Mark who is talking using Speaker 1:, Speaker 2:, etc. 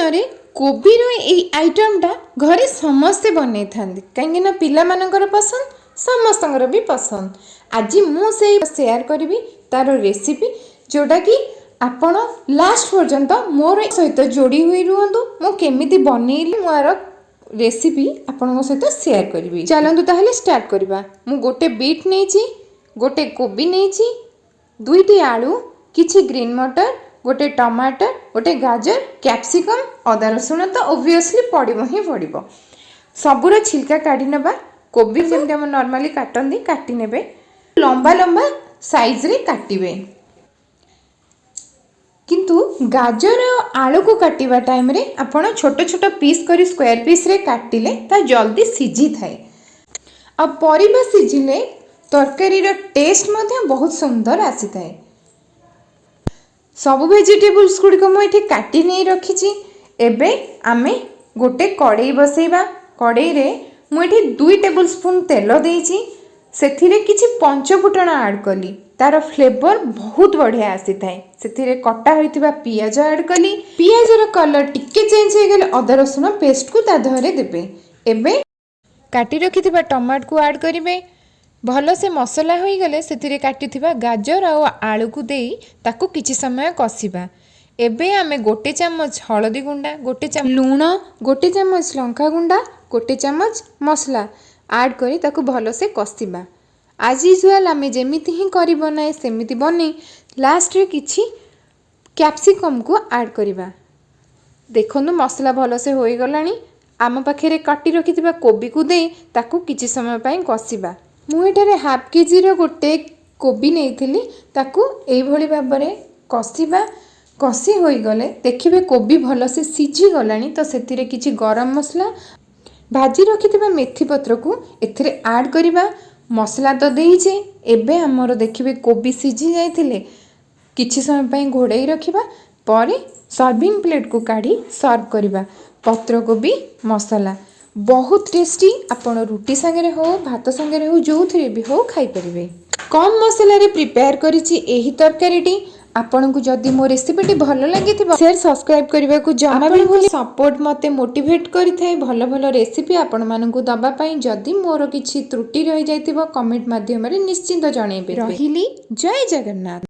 Speaker 1: ଦିନରେ କୋବିର ଏଇ ଆଇଟମଟା ଘରେ ସମସ୍ତେ ବନେଇଥାନ୍ତି, କାହିଁକିନା ପିଲାମାନଙ୍କର ପସନ୍ଦ, ସମସ୍ତଙ୍କର ବି ପସନ୍ଦ। ଆଜି ମୁଁ ସେଇ ସେୟାର କରିବି ତାର ରେସିପି, ଯେଉଁଟାକି ଆପଣ ଲାଷ୍ଟ ପର୍ଯ୍ୟନ୍ତ ମୋର ସହିତ ଯୋଡ଼ି ହୋଇ ରୁହନ୍ତୁ। ମୁଁ କେମିତି ବନେଇଲି, ମୁଁ ଆର ରେସିପି ଆପଣଙ୍କ ସହିତ ସେୟାର କରିବି। ଚାଲନ୍ତୁ ତାହେଲେ ଷ୍ଟାର୍ଟ କରିବା। ମୁଁ ଗୋଟେ ବିଟ୍ ନେଇଛି, ଗୋଟେ କୋବି ନେଇଛି, ଦୁଇଟି ଆଳୁ, କିଛି ଗ୍ରୀନ୍ ମଟର, ଗୋଟେ ଟମାଟର, ଗୋଟେ ଗାଜର, କ୍ୟାପ୍ସିକମ୍, ଅଦା ରସୁଣ ତ ଓଭିୟସଲି ପଡ଼ିବ ହିଁ ପଡ଼ିବ। ସବୁର ଛିଲକା କାଢ଼ି ନେବା। କୋବି ଯେମିତି ଆମେ ନର୍ମାଲି କାଟନ୍ତି, କାଟି ନେବେ। ଲମ୍ବା ଲମ୍ବା ସାଇଜରେ କାଟିବେ। କିନ୍ତୁ ଗାଜର ଆଉ ଆଳୁକୁ କାଟିବା ଟାଇମ୍ରେ ଆପଣ ଛୋଟ ଛୋଟ ପିସ୍ କରି ସ୍କୋୟାର ପିସ୍ରେ କାଟିଲେ ତା ଜଲ୍ଦି ସିଝିଥାଏ। ଆଉ ପରିବା ସିଝିଲେ ତରକାରୀର ଟେଷ୍ଟ ମଧ୍ୟ ବହୁତ ସୁନ୍ଦର ଆସିଥାଏ। ସବୁ ଭେଜିଟେବୁଲ୍ସ ଗୁଡ଼ିକ ମୁଁ ଏଠି କାଟି ନେଇ ରଖିଛି। ଏବେ ଆମେ ଗୋଟେ କଡ଼େଇ ବସେଇବା। କଡ଼େଇରେ ମୁଁ ଏଠି 2 ଟେବୁଲ୍ ସ୍ପୁନ୍ ତେଲ ଦେଇଛି। ସେଥିରେ କିଛି ପଞ୍ଚଫୁଟଣ ଆଡ଼୍ କଲି, ତାର ଫ୍ଲେଭର ବହୁତ ବଢ଼ିଆ ଆସିଥାଏ। ସେଥିରେ କଟା ହୋଇଥିବା ପିଆଜ ଆଡ଼୍ କଲି। ପିଆଜର କଲର୍ ଟିକେ ଚେଞ୍ଜ ହେଇଗଲେ ଅଦା ରସୁଣ ପେଷ୍ଟକୁ ତା ଦେହରେ ଦେବେ। ଏବେ କାଟି ରଖିଥିବା ଟମାଟୋକୁ ଆଡ଼୍ କରିବେ। ଭଲସେ ମସଲା ହୋଇଗଲେ ସେଥିରେ କାଟିଥିବା ଗାଜର ଆଉ ଆଳୁକୁ ଦେଇ ତାକୁ କିଛି ସମୟ କଷିବା। ଏବେ ଆମେ 1 ଚାମଚ ହଳଦୀ ଗୁଣ୍ଡା, 1 ଚାମଚ ଲୁଣ, 1 ଚାମଚ ଲଙ୍କା ଗୁଣ୍ଡା, 1 ଚାମଚ ମସଲା ଆଡ଼୍ କରି ତାକୁ ଭଲସେ କଷିବା। ଆଜ୍ ୟୁଜୁଆଲ୍ ଆମେ ଯେମିତି ହିଁ କରି ବନାଏ, ସେମିତି ବନେଇ ଲାଷ୍ଟରେ କିଛି କ୍ୟାପ୍ସିକମ୍କୁ ଆଡ଼୍ କରିବା। ଦେଖନ୍ତୁ, ମସଲା ଭଲସେ ହୋଇଗଲାଣି। ଆମ ପାଖରେ କାଟି ରଖିଥିବା କୋବିକୁ ଦେଇ ତାକୁ କିଛି ସମୟ ପାଇଁ କଷିବା। ମୁଁ ଏଠାରେ ହାଫ୍ କେଜିର ଗୋଟେ କୋବି ନେଇଥିଲି। ତାକୁ ଏଇଭଳି ଭାବରେ କଷିବା। କଷି ହୋଇଗଲେ ଦେଖିବେ କୋବି ଭଲସେ ସିଝିଗଲାଣି, ତ ସେଥିରେ କିଛି ଗରମ ମସଲା, ଭାଜି ରଖିଥିବା ମେଥି ପତ୍ରକୁ ଏଥିରେ ଆଡ଼୍ କରିବା। ମସଲା ତ ଦେଇଛେ, ଏବେ ଆମର ଦେଖିବେ କୋବି ସିଝି ଯାଇଥିଲେ କିଛି ସମୟ ପାଇଁ ଘୋଡ଼େଇ ରଖିବା ପରେ ସର୍ଭିଂ ପ୍ଲେଟ୍କୁ କାଢ଼ି ସର୍ଭ କରିବା। ପତ୍ରକୋବି ମସଲା ବହୁତ ଟେଷ୍ଟି। ଆପଣ ରୁଟି ସାଙ୍ଗରେ ହେଉ, ଭାତ ସାଙ୍ଗରେ ହେଉ, ଯେଉଁଥିରେ ବି ହେଉ ଖାଇପାରିବେ। କମ୍ ମସଲାରେ ପ୍ରିପେୟାର କରିଛି ଏହି ତରକାରୀଟି। ଆପଣଙ୍କୁ ଯଦି ମୋ ରେସିପିଟି ଭଲ ଲାଗିଥିବ, ସେୟାର, ସବସ୍କ୍ରାଇବ୍ କରିବାକୁ ଜମା ବି ଭୁଲ। ସପୋର୍ଟ ମୋତେ ମୋଟିଭେଟ୍ କରିଥାଏ ଭଲ ଭଲ ରେସିପି ଆପଣମାନଙ୍କୁ ଦେବା ପାଇଁ। ଯଦି ମୋର କିଛି ତ୍ରୁଟି ରହିଯାଇଥିବ, କମେଣ୍ଟ ମାଧ୍ୟମରେ ନିଶ୍ଚିନ୍ତ ଜଣାଇବେ। ରହିଲି, ଜୟ ଜଗନ୍ନାଥ।